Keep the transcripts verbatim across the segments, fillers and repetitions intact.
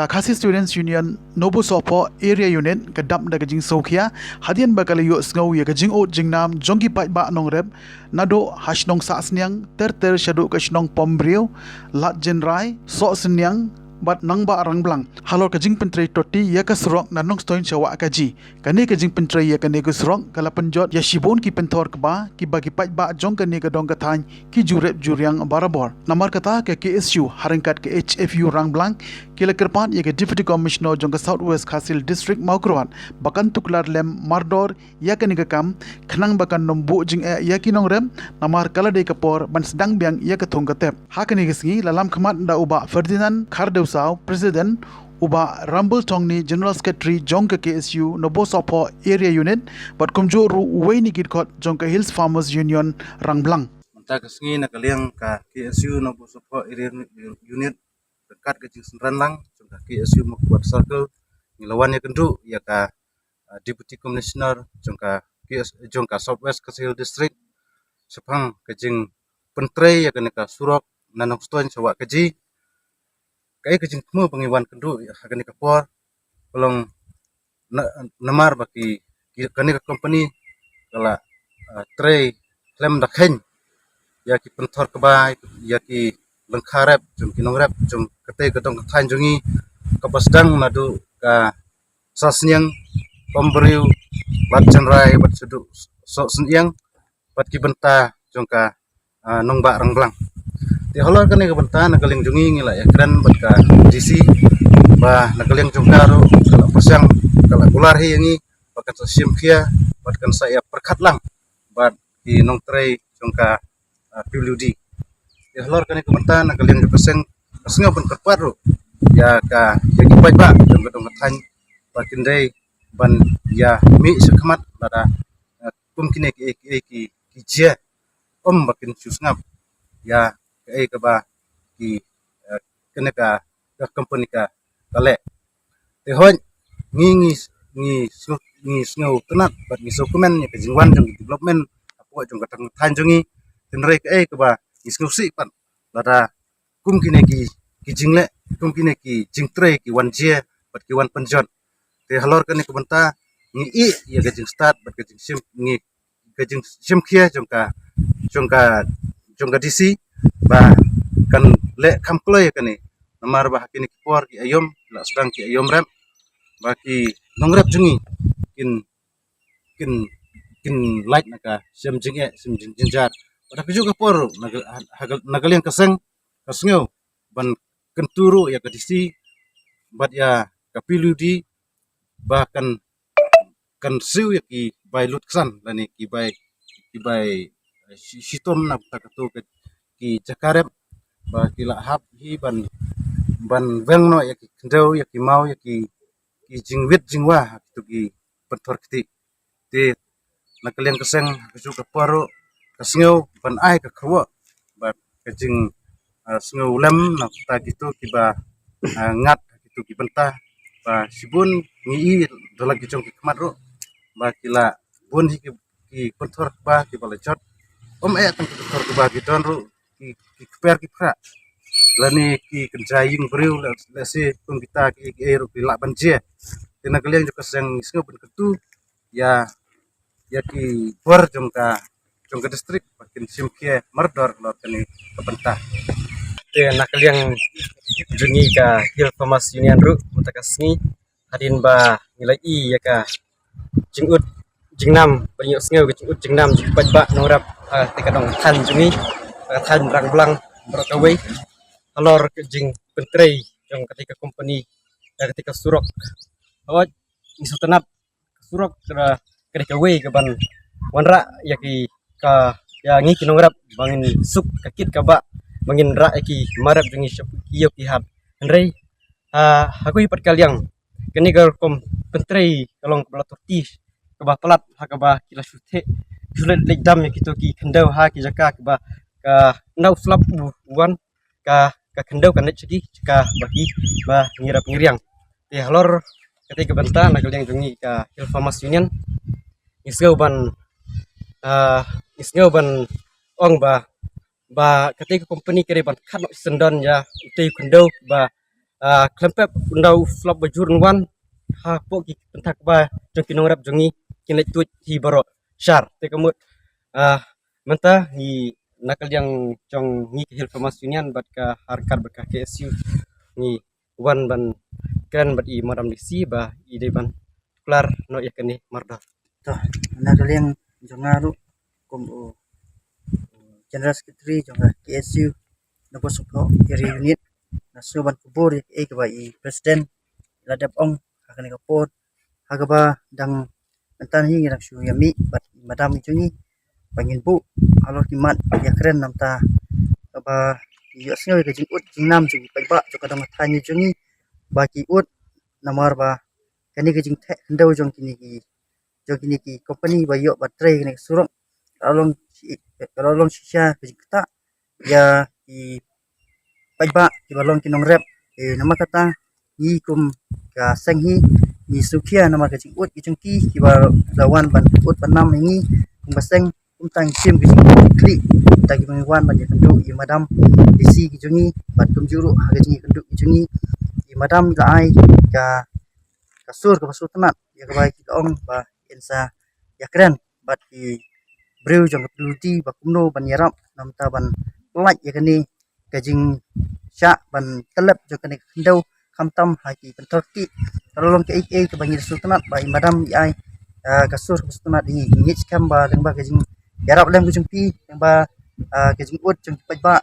Ka Khasi Students Union Nobosohphoh Area Unit ka dap da ka jingsngewkhia hadien ba ka la ïohsngew ïa ka jingud jingnam jong ki paidbah nongrep naduh ha shnong Sahsniang ter ter shaduh ka shnong Pambriew, Ladjynrai, Sohsniang bad Nangbah Rangblang halor ka jingpyntrei totti ïa ka surok na Nongstoiñ sha Wahkaji. Kane ka jingpyntrei ïa kane ka surok ka la pynjot ïa shibun ki pynthor kba kiba ki paidbah jong kane ka dong ka thaiñ ki ju rep ju riang barabor. Namar kata ka K S U ha ryngkat ka H F U Rangblang ki la kyrpad ïa ka Deputy Commissioner jong ka South West Khasi Hills District Mawkyrwat ba kan tuklar lem mardor ïa kane ka kam khnang ba kan nym buh jingeh ïa ki nongrep namar ka la dei ka por ban sdang biang ïa ka thong ka tep. Ha kane ka sngi la lam khmat da u Bah Ferdinand Khardewsaw, President, u Bah Rambul Thongni, General Secretary jong ka K S U Nobosohphoh Area Unit bad kumjuh ruh uwei na ki dkhot jong ka Hills Farmers Union Rangblang. Mynta ka sngi na ka liang ka K S U Nobosohphoh Area Unit ryngkat ka jingsynran lang jong ka K S U Mawkyrwat Circle ngi la wan ïakynduh ïa ka, uh, Deputy Commissioner jong ka K S, jong ka South West Khasi Hills District shaphang ka jingpyntrei ïa kane ka surok na Nongstoiñ sha Wahkaji. Kaei ka jingthmu ba ngi wan kynduh ha kane ka por ka long na, namar ba ki, ki kane ka company ka la, ah, trei khlem da kheiñ ïa ki pynthor kba, ïa ki lyngkha rep jong ki nongrep jong katei ka dong ka thaiñ jong ngi kaba sdang naduh ka Sahsniang, Pambriew, Ladjynrai bad shaduh Sohsniang bad ki bynta jong ka, ah, Nangbah Rangblang. Te halor kane ka bynta na ka liang jong ngi ngi la ïakren bad ka D C ba na ka liang jong ka ruh ka la pyrshang, ka la kular hi ïa ngi ba kan sa shimkhia bad kan sa ïa pyrkhat lang bad ki nongtrei jong ka, ah, P W D. Te halor kane ka bynta na ka liang jong ka seng ka sngew ban kyrpad ruh ïa ka, ïa ki paidbah jong ka dong ka thaiñ ba kin dei ban ïa mih shakhmat lada, ah, kum kine ki, ki, ki, ki jia, ym ba kin shu sngap ïa kaei kaba ki, eh, kane ka, ka company ka, ka leh. Te hooid ngi, ngi, ngi sngew, ngi sngewtynnat bad ngi sngewkmen ïa ka jingwan jong ki development hapoh jong ka dong ka thaiñ jong ngi. Hynrei kaei kaba ngi sngewsih pat lada kum kine ki, ki jingleh, kum kine ki jingtrei ki wan jia bad ki wan pynjot. Te halor kane ka bynta ngi ïeh ïa ka jingstad bad ka jingshim, ngi, ka jingshimkhia jong ka, jong ka, jong ka D C ba kan leh kham kloi ïa kane. Namar ba ha kine ki por ki aïom la sdang ki aïom rep ba ki nongrep jong ngi kin, kin, kin lait na ka shem jingeh shem jing, jingjynjar. Bad ha kajuh ka por ruh na ka, ha, ha, na ka liang ka seng ka sngew ban kyntu ruh ïa ka D C bad ïa ka P W D ba kan, kan siew ïa ki bai lutksan lane ki bai, ki bai, eh, shi-, shitom na bynta kato ka, ki jaka rep ba ki la hap hi ban, ban weng noh ïa ki khyndew, ïa ki maw, ïa ki, ki jingwit jingwa ha kito ki pynthor kti. Te na ka liang ka seng ha kajuh ka por ruh ka sngew ban ai ka kyrwoh bad ka jing, ah, sngew lem na bynta kito kiba, ah, ngat ha kito ki bynta ba shibun ngi ïohi da la ki jong ki khmat ruh ba ki la bun hi ki, ki pynthor kba kiba la jot. Ym eh tang ki pynthor kba, ki don ruh ki, ki kper ki phrah lane ki kynja ïing briew, le, lehse kum kita ki, ki ei ruh ki lah ban jia. Te na ka liang jong ka seng ngi sngew ban kyntu ïa, ïa ki bor jong ka, jong ka district ba kin shimkhia mardor halor kane ka bynta. Te na ka liang jong ngi ka Hill Farmers Union ruh mynta ka sngi hadien ba ngi la ïohi ïa ka jingud jingnam, ba ngi ïohsngew ka jingud jingnam jong ki paidbah nongrep, ah, te ka dong thaiñ jong ngi, ka thaiñ Rangblang baroh kawei halor ka jingpyntrei jong kata ka company, ïa kata ka surok. Hooid ngi sngewtynnat ka surok ka, ka dei kawei kaban wanrah ïa ki, ka, ïa ngi ki nongrep ba ngin suk ka kit ka bah, ba ngin rah ïa ki mar rep jong ngi sha ki ïew ki hat. Hynrei ha, ha kawei pat ka liang kane ka rukom pyntrei ka long kaba la totti, kaba palat ha kaba ki la shu theh, shu leit leit dam ïa kito ki khyndew ha ki jaka kiba ka nda u slap u wan, ka, ka khyndew ka neh sha ki jaka ba ki, ba ngi rep ngi riang. Te halor kata ka bynta na ka liang jong ngi ka Hill Farmers Union ngi sngew ban, ah, ngi sngew ban ong ba, ba kata ka company ka dei ban khot noh shisyndon ïa utei u khyndew ba Ah, khlem pep ynda u flop ba jur un wan hapoh ki pynthak ba jong ki nongrep jong ngi, kin leit tuid hi baroh shar. Te ka mut, ah, mynta ngi na ka liang jong ngi ka Hill Farmers Union bad ka ha ryngkat bad ka K S U ngi wan ban kren bad i Madam D C ba i dei ban klar noh ïa kane mardor. To, na ka liang jong nga ruh kum u General Secretary jong ka K S U na Bosoko Area Unit, nga sngew ban kubur ïa kaei kaba i President la dep ong ha kane ka por, ha kaba dang mynta hi ngi dang shu ïa mih bad i Madam jong ngi ba ngin buh halor ki mat ïakren namar kaba ïohsngew ïa ka jingud jingnam jong ki paidbah jong ka dong ka thaiñ jong ngi ba ki ud namar ba kane ka jingtheh khyndew jong kine ki jong kine ki company ba ïoh ba trei kane ka surok ka la long shi-, ka la long shisha ka jingktah ïa ki paidbah kiba long ki nongrep. Eh, namar kata ngi kum ka seng hi ngi sngewkhia namar ka jingud ki jong ki kiba la wan ban ud ban nam ïa ngi kum ka seng, kumta ngi shim ka jingkitkhlieh da kiba ngi wan ban ïakynduh ïa i Madam D C ki jong ngi bad kumjuh ruh ha ka jingïakynduh ki jong ngi i Madam la ai ka, ka sur kaba sngewtynnat ïa kaba ki la ong ba yn sa ïakren bad ki briew jong ka P W D ba kumno ban ïarap namar ban pyllait ïa kane ka jingshah ban tyllep jong kane ka khyndew khamtam ha ki pynthor kti. Ka la long kaei kaei kaba ngi sngewtynnat ba i Madam i ai, ah, ka sur kaba sngewtynnat ïa ngi. Ngi ngeit skhem ba lyngba ka jingïarap lem ka jong phi, lyngba, ah, ka jingud jong ki paidbah,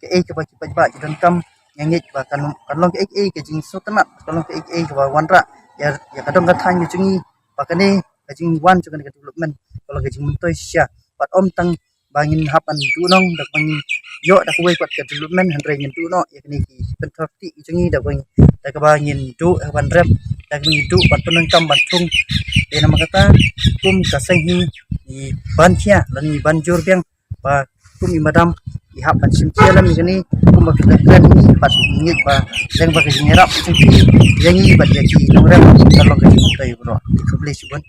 kaei kaba ki paidbah ki donkam, nga ngeit ba kan, kan long kaei kaei ka jingsngewtynnat, kan long kaei kaei kaba wanrah ïa, ïa ka dong ka thaiñ ka jong ngi ba kane ka jingwan jong kane ka development ka long ka jingmyntoi shisha. Bad ym tang ba ngin hap ban duh noh da kaba ngin ïoh da kawei pat ka development, hynrei ngin duh noh ïa kine ki pynthor kti ki jong ngi da kaba ngin, da kaba ngin duh ban rep, da kaba ngin duh ban pyndonkam ban thung. Te namar kata kum ka seng hi ngi ban khia lane ngi ban jur biang ba kum i Madam i hap ban shim khia lem ïa kane, kumba ki la kren ngi pat ngi ngeit ba lyngba ka jingïarap jong ki ïa ngi bad ïa ki nongrep ka long ka jingmyntoi baroh. Khublei shibun.